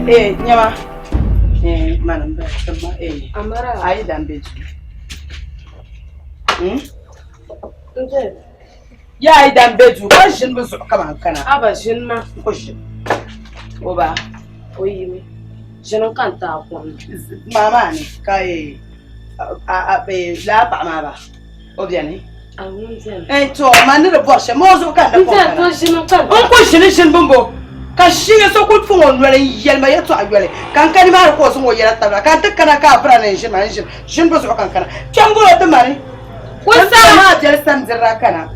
Eh, nyama. Eh, mana m bala timma eh. Amara. A yi dan be duu. Hmm? Ya a yi dan be duu ka ʒini bi zuɣu kaman kana. A ba ʒini ma. N ku ʒini. O ba. O yimi. Ʒini ka n ti a kom. Maa maa ni ka eh a a eh laa paɣa maa ba. O beni. A ŋun beni. Eh to ma ni di bɔri shɛm ma o zuɣu ka n da N kom beni kana. to ʒini ka N ku ʒini ʒini bimbo. Ka shia so kul pɔŋ o noli n-yɛli ma yɛtɔɣa yoli, ka n ka nimaani ka o zaŋ o yɛla tabila, ka n ti kana ka a bira ni n-ʒini ma n-ʒini ʒini bɛ zuɣu ka n kana. Kpe m-bɔr o ti ma ni. Kunsa! N maa biɛli sandirila kana.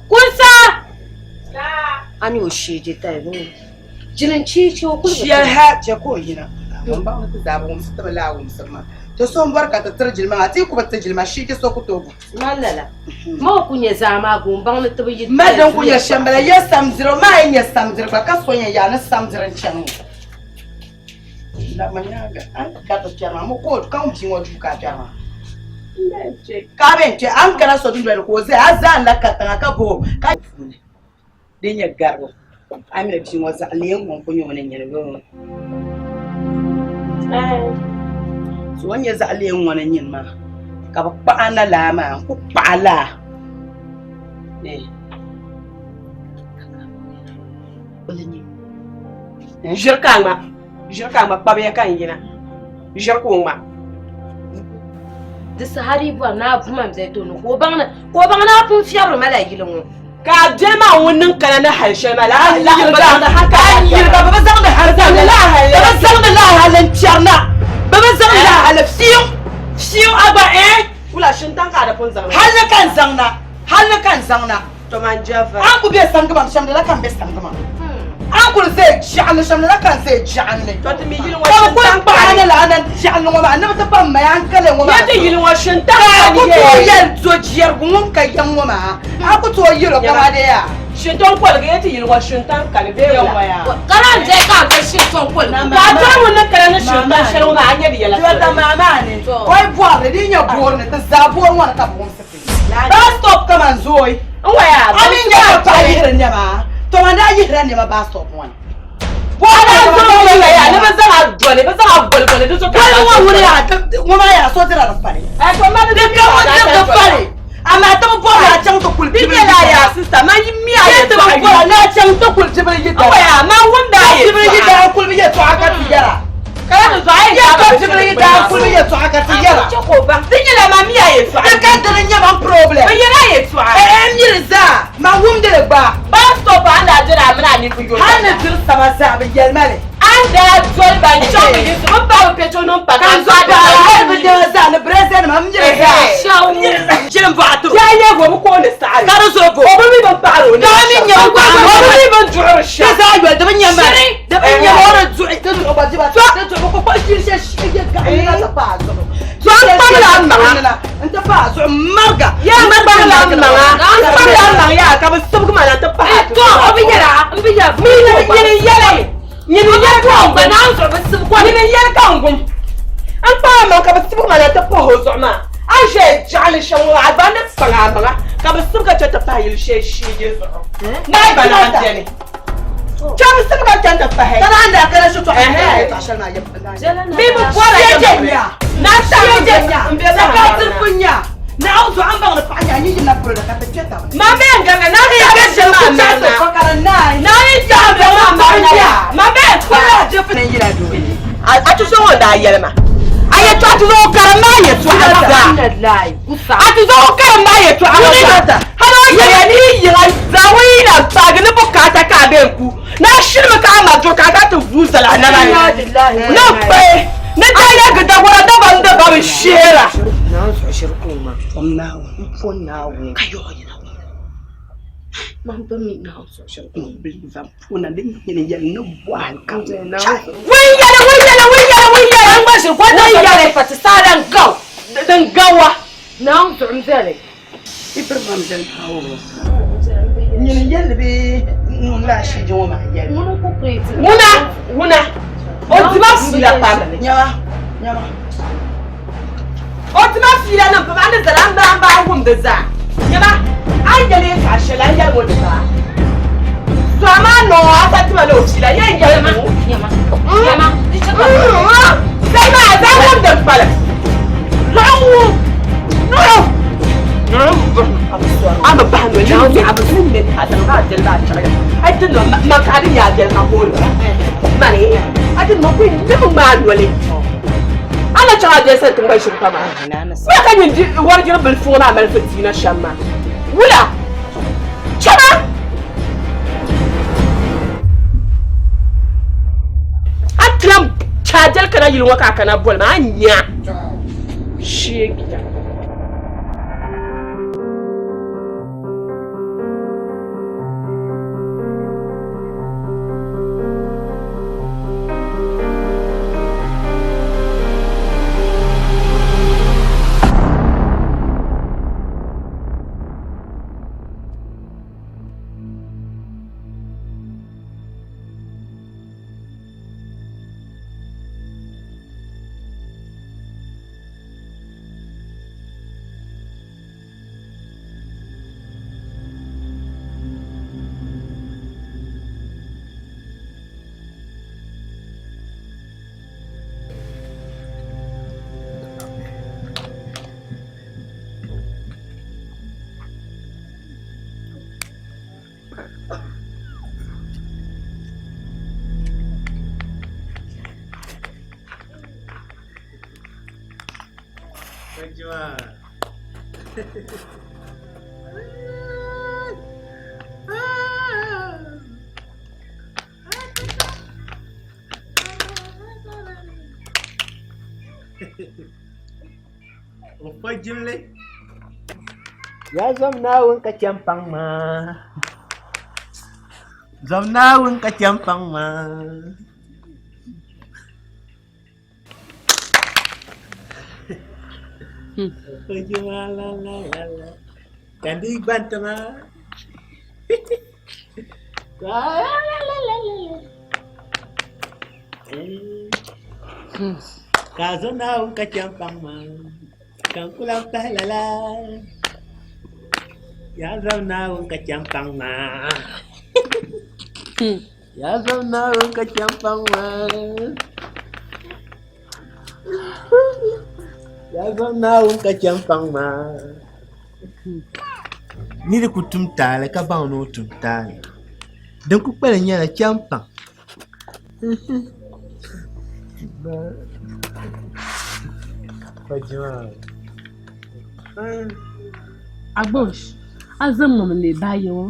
Kunsa! A mi o shee je tayi bɛ ŋɔ. Jini n-cheechi o kuli bi Shɛli ha chɛ ka o yina. Ŋun baŋ ni ti zaa bi wumsi ti bi lahi wumsiri maa. Ti so m-bɔri ka ti tiri jilima maa, ti yi ku bi ti jilima, shee so ku tooi bɔhi. Ma lala. Ma o ku nyɛ zaa maa guun baŋ ni ti bi yi Ma din ku nyɛ shɛm bala, ya samdiri o maa yi nyɛ samdiri gba ka so yɛn yaa ni samdiri n-chani ŋɔ. Labimi nyaaŋa, a ni gariti kpɛri maa, mo ka o ka ŋun bia ŋɔ duu ka a kpɛri maa. Ka a bɛn kpe, a ni kana so dundoli ni ka o zaya, a zaanila katiŋa ka bo o ka. Puuni din nyɛ garibu, a mi ni bia ŋɔ zaɣ lee ŋɔ n-ku nyɛ o ni nyini bee? So o ni nyɛ zaɣ lee ŋɔ ni nyini maa ka bɛ kpaɣi a na laa maa n-ku kpaɣi a laa. Ʒiri ka a ŋma, ʒiri ka a ŋma, kpabiya ka n yina, ʒiri ka o ŋma. Di saha di bɔri ni a bu ma m-be tooni ka o baŋ ni ka o baŋ ni a pun fiɛbiri ma la yili ŋɔ. Ka a biɛli maa ŋun niŋ kana ni hali shɛli maa la ka a yiriga bɛ bi zaŋdi hali bɛ bi zaŋdi la hali n-kpɛri na bɛ bi zaŋdi la hali fiu fiu a gba eh Wula shintaŋ ka a di pun zaŋ na hali ka n zaŋ na hali ka n zaŋ na To man jɛva. A ni ku be saŋgimam shɛm lala ka n be saŋgimam. A ni kuli ʒe jiɣinli shɛm lala ka n ʒe jiɣinli. To ti mi yili ŋɔ Ka bɛ kuli shintaŋ kpahi kani. ni lala na jiɣinli ŋɔ maa ni bɛ ti pa m maya n kali ŋɔ maa Yɛ ti yili ŋɔ shintaŋ Ka a kani ku tooi yee. yɛli do jɛrigu ŋun ka yɛm ŋɔ maa, a ku tooi yɛl o kamaa dee yaa. Shintoŋ koligi yɛ ti yili ŋɔ shintaŋ kani bee wula? Ka naan dee ka a be shintoŋ koligi. Ka a dɔri ŋun niŋ kana ni shintaŋ shɛli ŋɔ maa a nya di yɛla Dɔta maa maa ni, o yi bɔri li, di yi nyɛ boori ni, ti zaa boori ŋɔ ni ka bɛ wumsi ti. Bus stop kaman zooi. N waya. A mi nyɛ ka paɣa yihiri nɛma. To man daa yihirila nɛma bus stop ŋɔ ni. Bɔhiri a zaŋ o yaya ni bɛ zaŋ a doli, bɛ zaŋ a goligoli di zuɣu ka Goli ŋɔ ŋuni yaa, ŋɔ maa yaa so dira di fali. Di ka ŋun diri di fali. Amaa ti bi bɔri ni a chaŋ ti kuli bibili yi dali. Yaa sista, man yi mi a Ti bi bɔri ni a chaŋ ti kuli bibili yi dali. N waya, man wumdi a yɛltɔɣa. Bibili yi dali n kuli bi yɛltɔɣa ka ti yɛra. Kala di zuɣu a yi Yɛ ka bibili yi daa kuli yɛltɔɣa ka ti yɛra. Chɛ ka o baŋ. Di nyɛla man mi a yɛltɔɣa. Di ka dini nyɛ man problem. Bɛ yɛla a yɛltɔɣa. Ɛɛ n miri zaa, man wumdi li gba. Bus stop a ni daa doli a mini a ninvuɣ yino. Hal ni diri sama zaa bɛ yɛli ma li. A ni daa doli ba n-chaŋ bɛ yinsi, bɛ paai bɛ peto niŋ pa Ka n zuɣu paai hal bɛ dɛma zaa ni brɛzɛnima m miri zaa. Shɛw. M miri zaa. Ʒili m-bɔɣa tiri o. Yaa yɛligu o bi kooni saɣiri. Ka di zuɣu bo. O bi mi bɛ ni paɣiri o Ka a mi nyɛ o O bi mi bɛ ni duɣiri shɛm. Di zaa yoli di bi nyɛ mali. Shiri. Di bi nyɛ o ni duɣi ti duɣi gba diba ti duɣi ko kpɔɣi ʒiri shɛli shee yɛ gaɣa ni na ti paai zuɣu. To n kpaŋla n maŋa. N ti paai zuɣu mariga. Yaa n kpaŋla n maŋa. N kpaŋla n maŋ yaa ka bi sibigi ma na ti pahi. To o bi yɛla n bi yɛla. Mi nyini yɛli. Nyini yɛli ka n gum. Naan zuɣu bi sibigi ko. Nyini yɛli ka n gum. N kpaŋ n maŋ ka bi sibigi ma na ti pahi o zuɣu maa. A ni ʒɛya jaɣali shɛm ŋɔ a gba ni kpaŋ a maŋa ka bi sibigi ka chɛ ti pahi yili shee shee zuɣu. Naa gba naan beni. Chɛm sibigi ka chɛ ti pahi. Ka naan daa kana shitɔɣu ni ka yɛltɔɣa shɛli maa yɛm. Mi bi bɔra Shee yɛm. nya. Naa Shee taɣi nya. n bɛ Na ka tiri nya. Naawuni zuɣu a ni baŋ ni paɣa nya yi yimna polo ni ka ti kpe taba ni. Ma bɛ n ganga naa yi taɣi bɛ maa marina. Naa yi taɣi bɛ maa marina. Ma bɛ n kpa. A tuso ŋɔ daa yɛli ma. A yɛtɔɣa ti zaŋ o karim maa yɛtɔɣa zaa. A ti zaŋ o karim maa yɛtɔɣa ŋɔ zaa. Hali o yɛliya ni yi yiŋa zaa o yi na paagi ni bukaata ka a bɛn ku. Ni a shirimi ka a ma duɣu ka a daa ti vuui zali a naba ni. Ni kpahi ni daa yɛligi dagora dabam dabam n-sheera. Wun yɛli wun yɛli wun yɛli wun yɛli. An gba ʒiri ko Wun yɛli. pa ti saa lan gaw. Din gawa. Naawuni zuɣu m-beni. Nyini yɛlli bee ŋun laa shiji ŋɔ maa yɛlli. Ŋuni n-ku create li. Ŋuna ŋuna o dima fiila pam. Nyama nyama. O dima fiila nim pam a ni zali a ni baa wum di zaa. Nyama a ni yɛli yɛltɔɣa shɛli a ni yɛli ŋɔ di baa. So a maa noo a sa tima ni o fiila yɛn yɛli Nyama nyama nyama di chɛ ka. Zali maa a zaa wum din kpalim. Lɔɣu ŋun a mi bahi noli na a bi zin ne a zaŋ a deli maa chaɣ ya a ti no ma ka di nyɛ a deli ka hooli mani a ti no ku ne bi ŋmaa noli a na chaŋ a deli sani ti ŋma ʒiri pa maa wula ka nyin di warigiri bilifu ŋɔ maa mali fitiina shɛm maa wula chama. chɛ a deli kana yili ŋɔ ka a kana boli ma, a nya. Sheegiya. O fa jimli. Ya zom Naawuni ka chɛ m-paŋ ma. Zom Naawuni ka chɛ m-paŋ ma. Fa jima la la la la. Kandi gbantama. La la la la la. Ka a zo Naawuni ka chɛ m-paŋ ma, ka n ku lan pahi lala. Yaa zom Naawuni ka chɛ m-paŋ ma. Yaa zom Naawuni ka chɛ m-paŋ ma. Yaa zom Naawuni ka chɛ m-paŋ ma. Nir ku tum taali ka baŋ ni o tum taali. Din ku kpalim nyɛla chɛ m-paŋ. Agbosh, a zaŋ ma mi leei baa yɛŋɔ.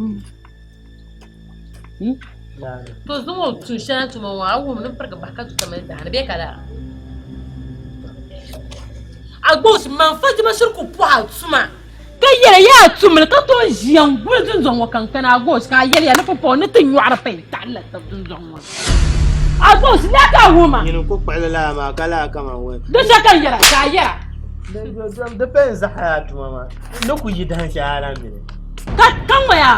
To zaŋ o tun shɛli tuma ŋɔ a wum ni pirigi bahi ka du tamali daani bee ka laa. Agbosh, man fa jima shiri ku pɔhi a tuma. Ka yɛli yaa tumli ka tooi ʒiya n-guli dundɔŋ ŋɔ ka n kana Agos ka a yɛli ya ni pumpɔŋɔ ni ti nyɔɣiri pay taɣili la tab dundɔŋ ŋɔ ni. Agos, laa ka a wuhi ma. Nyini n-ku kpuɣili laa maa ka laa kaman wani. Di shɛli ka n yɛra ka a yɛra. Di pay n-zaɣi a tuma maa. N ni ku yi dahin shɛli a lan mini. Ka ka ŋmaya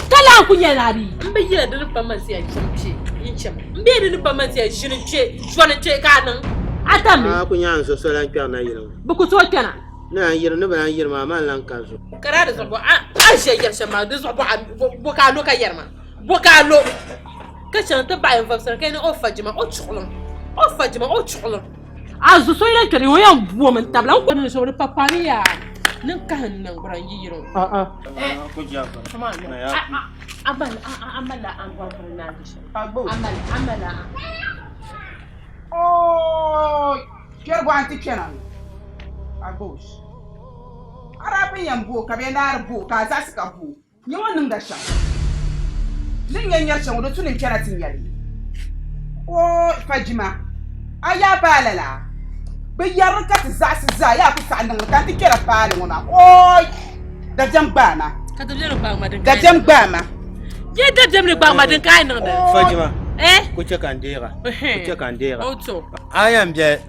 ka laa n-ku nyɛ laa bee? M bi yɛla di ni pa man ti yɛn chaŋ kpe n-cham. M bi yɛli di ni pa man ti yɛn ʒini kpe jɔni kpe ka a niŋ. A tam mi. A ku nya n zo so lan kpɛri na yili ŋɔ. Bɛ ku tooi kpɛna. Ni a yiri ni bɛ lan yiri maa, man lan ka zuɣu. Ka daa di zuɣu bɔ a a ʒiya yɛri shɛm maa, di zuɣu bɔ a bɔ ka a lo ka yɛri ma, bɔ ka a lo ka chaŋ ti baɣi n vabisira ka yɛli ni o fa jima o chuɣulim, o fa jima o chuɣulim. A zo so yi lan kpɛri o yɛn bomi n tabila n ku ni so di pa kpaami yaa ni n kahi n niŋgbuna n yi yiri ŋɔ. A malila a ni bɔri bini naagi shɛm. A malila a. Kpɛri bɔɣa nti kpɛna ŋɔ, Agbosh. A daa pun yɛn bo ka bɛ naari bo ka a zaɣisi ka bo nyɛ o ni niŋda shɛm. Ni n yɛn nyari shɛm ŋɔ di tu ni n kpɛna ti nya li. Oo Fajima, a yaa paai lala? Bɛ yɛri ka ti zaɣisi zaa yaa ku saɣi niŋli ka n ti kpɛra paali ŋɔ maa. Ooi! Dabiɛm gbaai ma. Ka dabiɛm ni gbaai ma din ka Dabiɛm gbaai ma. Ye dabiɛm ni gbaai ma din ka a yi niŋdi. Fajima, Eh? ku chɛ ka n deega. Ku chɛ ka n deega. O to. A yɛn bɛ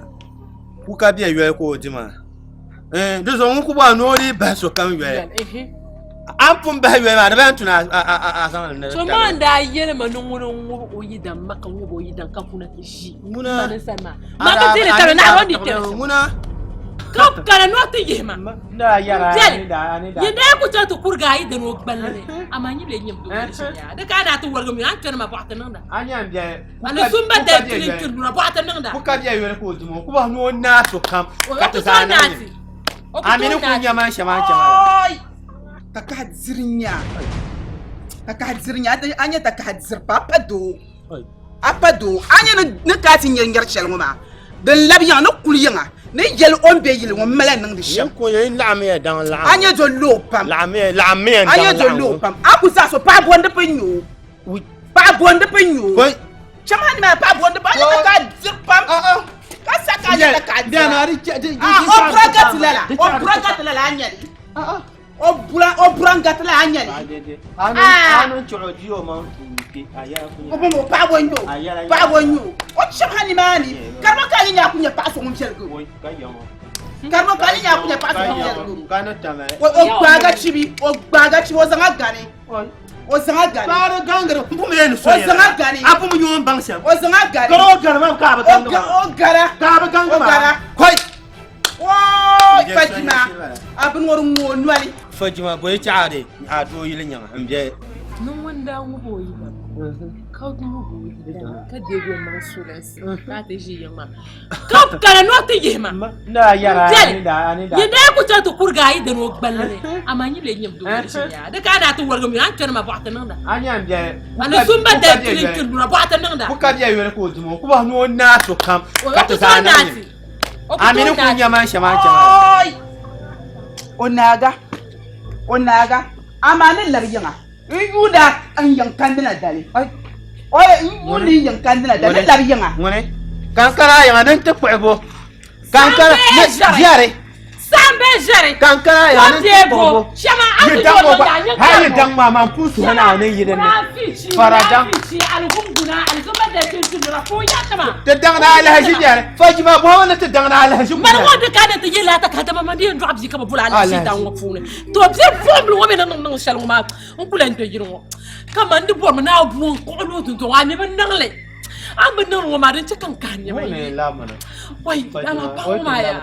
ku ka bɛ yoli ka o di maa. Eh, di zuɣu ŋun ku bɔri ni o dii bahi sokam yoli. A ni pun bahi yoli maa, di bɛn tuni a zaŋ li ni To maa n daa yɛli ma ni ŋuni n-ŋubi o yidan ma ka ŋubi o yidan ka kuna ti ʒi Ŋuna. ma ni sani maa. Ma ka diri tabili naɣila o ni kpɛri shɛm. Ŋuna. Ka kana ni o ti yihi ma. Biɛli, yin daa ku chaŋ ti kurigi a yidana o gballi ni, amaa nyi lee nyam doo mini shɛm yaa. Di ka a daa ti wɔrigi mi, a ni kpɛri ma bɔɣa ti niŋda. A nya n biɛli. A ni sun ba dali tili n-tiri nura bɔɣa ti niŋda. Ku ka biɛli yoli ka o di ma, o ku bɔhi ni o naai sokam ka ti zaa niŋ li. A mi ni ku nya ma n shɛm a ni chɛ ma la. Oi! Takahi diri nya. Takahi diri nya. A nya takahi diri pa a pa doo. A pa doo. A nya ni ka a ti nyari nyari shɛli ŋɔ maa. Din labi yiŋa ni kuli yiŋa ni yɛli o ni be yili ŋɔ m-mali niŋdi shɛm. A nya do loo pam. A nya do loo pam. A ku zaɣis o paɣa bɔndi pun nyɛ o. Paɣa bɔndi pun nyɛ o. Cham ha nimaani paɣa bondi ba nyɛla ka diri pam ka sa ka nyɛla ka dira o bura gati lala o bura gati lala a nyɛli o bura o bura gati lala a nyɛli o bɔn o paɣa bɔ n-nyɛ o paɣa bɔ n-nyɛ o o cham ha nimaani karima ka a nyɛ a ku nyɛ paɣa so ŋun viɛligi o karima ka a nyɛ a ku nyɛ paɣa so ŋun viɛligi o o gbaaga chibi o gbaaga chibi o zaŋa gani O zaŋ a gani. Paari gaŋgiri n pun yɛn so yɛla. O zaŋ a gani. A pun mi o ni baŋ shɛm. O zaŋ a gani. Kari o gani maa ka a bi gaŋgi maa. O gara. Ka a bi gaŋgi maa. O gara. Kɔi. Ooi Fajima a bini ŋɔ di ŋ o noli. Fajima bɔyi chaɣa di a doo yili nyaŋa n bɛ. Ni ŋun daa ŋub o yidana ka ŋub o yidana ka deegi o maŋ sulinsi ka a ti ʒi yiŋ maa. Ka kana ni o ti yihi ma. Biɛli, yi daa ku chaŋ ti kurigi a yi dini o gballi ni, amaa nyi lee nyam doo ʒi yaa. Di ka a daa ti wɔrigi mi a ni kpɛri ma bɔɣu ti niŋda. A ni sun ba dali tuli n-kiri nura bɔɣu ti niŋda. Ku ka biɛ yoli ka o dima o ku bahi ni o naai sokam ka ti zaa niŋ nyini. A mi ni ku nya man shɛm a ni chaŋ a. Oi! O naaga, o naaga, amaa ni labi yiŋa n yuunda n yiŋ kandina dali. Oi, n yuundi n yiŋ kandina dali ni labi yiŋa. Ŋuni? Kankara a yiŋa ni n ti kpuɣi bo. Kankara ʒɛri. Sambe ʒɛri. Kankara a yiŋa ni n ti kpuɣi bo. Yi daŋ ŋɔ gba hali yi daŋ maa man pun suhi Naawuni yi dinni. Fara daŋ. Ti daŋ ni alahiʒi biɛri. Fajima bɔhimi ni ti daŋ ni alahiʒi Mani ŋɔ di ka ni ti yi laata ka dama man di yɛn dɔɣi bia ka bi boli alahiʒi daŋ ŋɔ puuni. To bia buɣim ŋɔ mi ni niŋ niŋ shɛli ŋɔ maa n ku lahi do yili ŋɔ ka man di bɔrimi ni a bu n kpuɣi o dundɔŋ a mi bi niŋ li a ni bi niŋli ŋɔ maa din chɛ ka n kahi nɛma yi wai ama paɣa ŋɔ maa yaa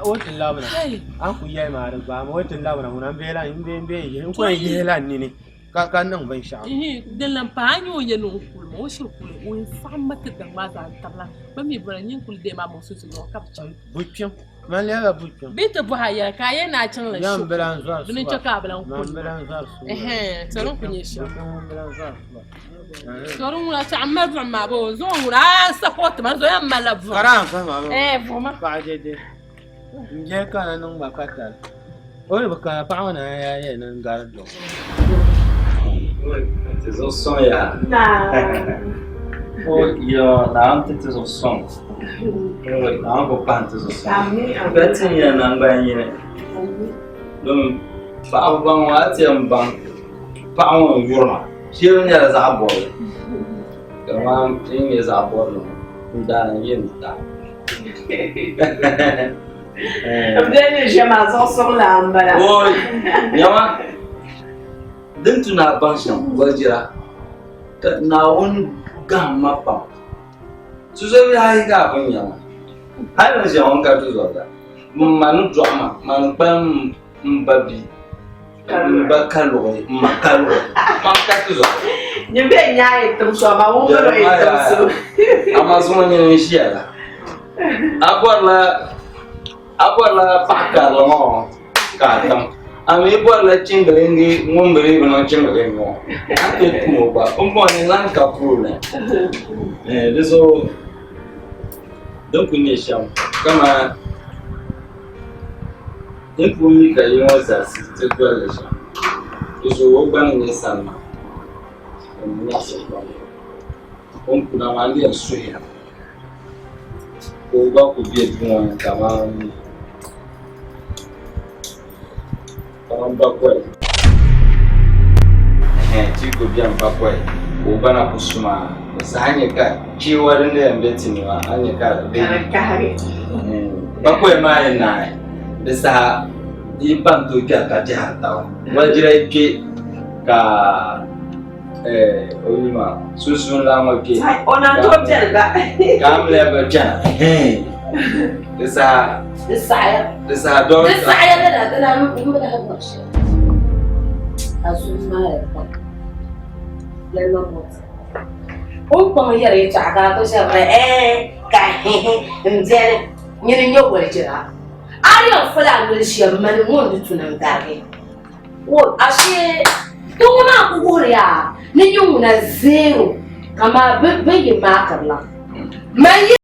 o ti labina a ni ku yɛli maa di gbaami o ti labina ŋuna n bee la n bee n bee n ku yɛn yihi la n nini ka ka niŋ binshaɣu din lan paai a ni nyɛ o yɛn ni o kuli ma o shiri kuli o yɛn saɣim ma ti daŋ maa zaa n tabila bɛ mi bɔra nyin kuli deei maa muɣisi suhu ka bi chaŋ bukpiŋ Man lɛbila bukpiŋ. Bɛ ti bɔhi a yɛla ka a yɛn ni a chaŋ la Yɛn bi lan zɔri Dini n-chɛ ka a bi lan Man kuli bi lan zɔri suba. Ɛhɛn, soli n-ku nyɛ shɛm. Bukpiŋ ŋun bi lan zɔri suba. Soli ŋuna chaɣ m mali buɣim maa boo, zuŋɔ ŋuna a support ma, zuŋɔ yɛn malila buɣim. Ka daa n fahim a bɛ. Ɛɛ, buɣima. Paɣa dɛdɛ. M biɛli kana niŋ ma ka tali. O ni bi kana paɣa ŋɔ na yaa yɛn niŋ gari dɔɣi. Ti zuɣu sɔŋ ya. O yo Naawuni ti ti zuɣu sɔŋ. Naawuni ku kpahim ti zuɣu sɔŋ. Ka ti nya naŋgban yini. Domin paɣaba baŋ ŋɔ a ti yɛn baŋ paɣa ŋɔ n-yuri ma. Shɛba nyɛla zaɣ bɔbili. Kaman yi nyɛ zaɣ bɔbili ŋɔ n daa yɛn ta. Bɛ ni ʒe maa zuɣusuŋ laa m-bala. Oi, nyama, din tu ni a baŋ shɛm, Walijira, ka Naawuni gahim ma pam. Tuzɔbihi ayi ka a pun nya maa. Hal ni ʒiya ŋɔ n-ka tuzɔbihi. M ma ni dɔɣi ma, mani kpalim m ba bia, m ba kaluɣi, m ma kaluɣi, man ka tuzɔbihi. Nyin bɛ nya a yi tim so, amaa ŋun mi o yi tim so. Amaa zuŋɔ nyini n-ʒiya la. A bɔrila a bɔrila paɣa karili ŋɔ ka a tam a mi bɔrila chingilingi ŋun bi dii bi niŋ chingilingi ŋɔ a ni tooi tum o gba pumpɔŋɔ ni lan ka puuni di zuɣu din kuli nyɛ shɛm kamani n pun mi ka yi ŋɔ zalisi ti doli li shɛm di zuɣu o gba ni nyɛ salima ka di nyaɣisi pam o ni kuna maa n di yɛn suhiya Ka o gba ku be duu ŋɔ ni kaman bakɔi. Ɛhɛn, ti ku beni bakɔi ka o gba na ku suma di saha a ni nya ka cheewa din yɛn be ti ni maa a ni nya ka di bakɔi maa yi naai di saha yi pa n-tooi kpɛri ka dɛhiri taba walijira yi kpe ka o yuli maa sunsuuni lan ŋɔ kpe o na tooi bɛni gba ka a mili ba kpɛna di saha di saɣaya di saha dɔɔ di saɣaya lala di na n bi lahi bɔri shɛli a zuɣu maa ya pam yɛlima mɔti o ni kpaŋ yɛri yɛltɔɣa ka a ku ʒɛri ɛɛ ka hihi n bɛni nyini n nyɛ walijira a yɛn foli a noli shɛm mani ŋun di tuna n garigi Ashee ti ŋɔ maa ku wuhiriya ni yi ŋuna zero kaman bɛ yi maakiri la. Man yi.